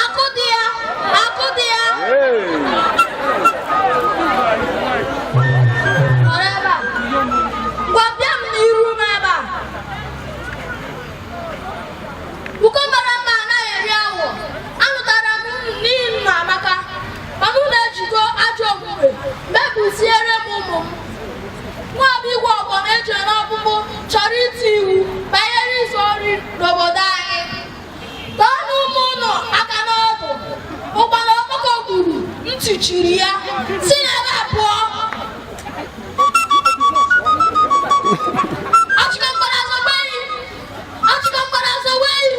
Akụ dị ya, akụ dị ya. Nọrọ ebe a. Ngwa, bịa m n'iru m ebe a. Uko mara mma anaghị eri awọ. Anụtara m unu n'ihi m na amaka, mana unu ejigo ajọ omume mebisiere m ụmụ m. Nwa bụ Igwe ọgbọ na-eche n'ọkpụkpụ chọrọ iti iwu banyere izu ori n'obodo anyị. Tọọnụ ụmụ unu aka n'ọdụ. Ụgbala ọkpọkọ gburu ntị chiri ya. Si n'ebe a pụọ. Achịkọ mgbada azọgbeghị, achịkọ mgbada azọgbeghị.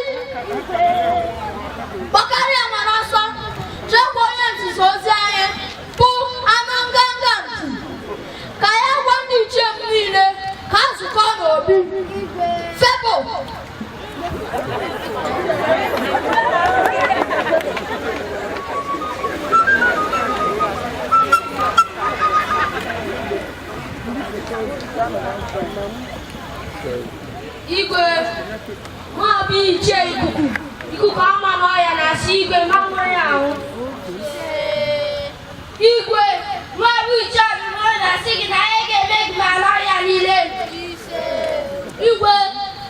Gbakarịa nwere ọsọ jee gwa onye nziza ozi anyị bụ anụ nganga ntu ka ya gwa ndị ichie m niile ka ha zukọ n'obi. Fepụ. Igwe, maọbụ ichie ikuku, ikuku ama n'ọya na-asị igwe ma nwere ahụ. Igwe, maọbụ ichie ọdụmọ na-asị gị na anyị ga-eme gị ma n'ọya niile. Igwe,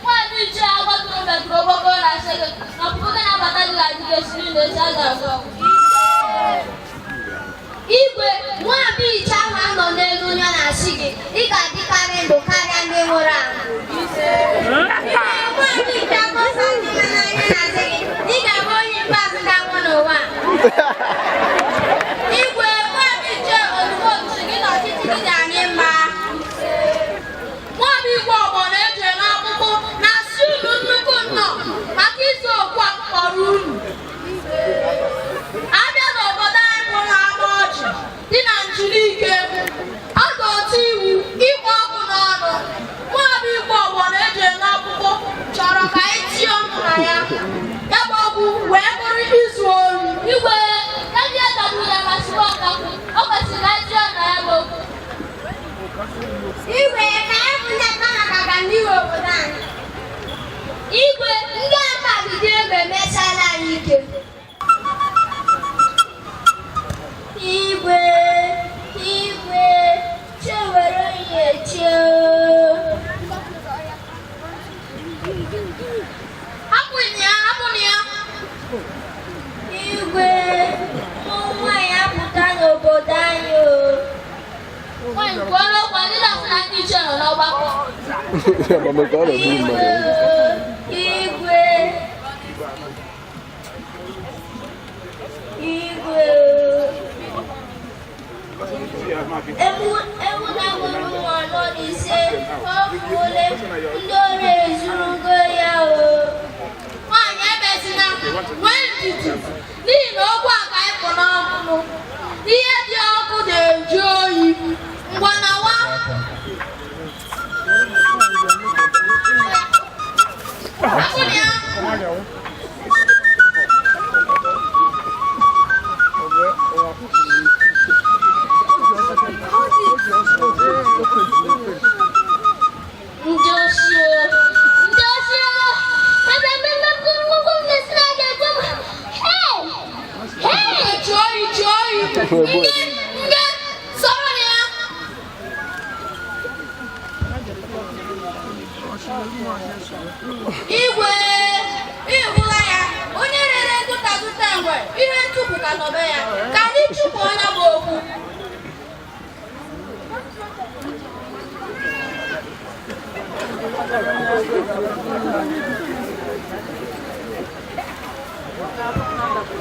nwaanyị ichie agbatụrụ metụrụ ogboko na-asị gị na ọpụpụ gị na-abata gị ga-adị gị esiri na esi a ga-agụ ọgwụ. Igwe, nwabụ iche ahụ anọ n'elu onye na-asị gị, ị ga-adịkarị ndụ karịa ndị nwụrụ anwụ. Nwabụ iche akọsa ndị nọ n'anya na-asị gị, ị ga-abụ onye ikpeazụ ga-anwụ n'ụwa a. Igwe, nwabụ ichie ozugbo sị gị na ọchịchị gị dị anyị mma. Nwabụ igwe ọgbọ na-eje n'ọkpụkpụ na-asị unu nnukwu nnọọ maka izu okwu a kpọrọ unu. Abịa n'obodo anyị bụ na-agba ọjị dị na Njilike, ọ ga-otu iwu ịgba ọkụ n'ọnụ. Nwabụ igwe ọgbọ na-eje n'ọkpụkpụ chọrọ ka anyị tie ọnụ na ya. Ya bụ okwu wee bụrụ izu ori. Igwe, ebe ya dagburu ya ma siwa ọkakwu, o kwesịrị ka anyị tinye na ya bụ okwu. Igwe, ka anyị bụ ndị aka maka ọganihu obodo anyị. Igwe, ndị aka bido egbe emechala anyị ike. Igwe, igwe, chewere onye chie. Hapụ ya, hapụ ya. Igwe, ụmụ nwaanyị apụta n'obodo anyị o. Nwaanyị kwuo n'okwu, ndị na-asị na ndị ichie nọ n'ọgbakọ. Amamaka ọ na-egbu mmadụ. Igwe, igwe, ewu ewu na-amụrụ ụmụ anọ na ise, ọ fuole, ndị ọrụ ezurugo ya o. Nwaanyị ebezina, nwee ndidi n'ihi na okwu a ka anyị kpụ n'ọnụ. Ihe dị ọkụ na-eju oyi. Ngwa na wa. Hapụ ya. Ndị oshi o, ndị oshi o, ebe ebe nnukwu nnukwu m na-esi na ga-egbu m. Hey! Hey! Jụọ oyi, jụọ oyi. Nge, nge, sọrọ ya. Igwe, ịhụla ya, onye rere nkụta zụta enwe, ihe ntụpụ ka nọbe ya. Ka anyị chụpụ onye bụ okwu.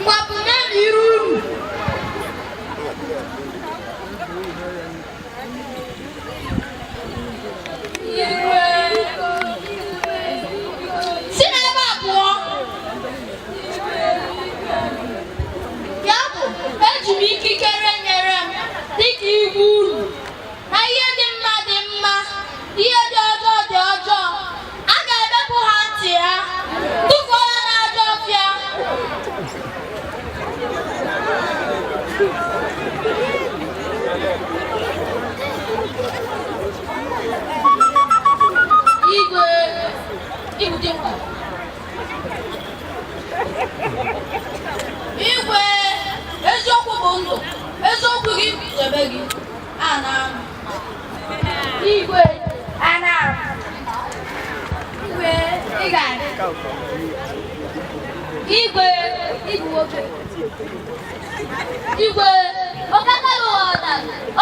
Ngwa, pụnye iru unu. Igwe, si n'ebe a pụọ. Ya bụ, eji m ikikere nyere m dịka igwe unu na ihe dị mma dị mma, ihe dị ọjọọ dị ọjọọ. A ga-ebepụ ha ntị. Ịbụ dimkpa. Igwe, eziokwu bụ ndụ. Eziokwu gị chebe gị. Ana m. Igwe, ana m. Igwe, ị ga-adị. Igwe, ịbụ nwoke. Igwe, oke aka gị ghọtara.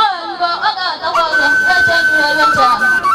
Ọ ngo, ọ ga-aghọtakwa ọzọ. Eche ndụ ebe nche.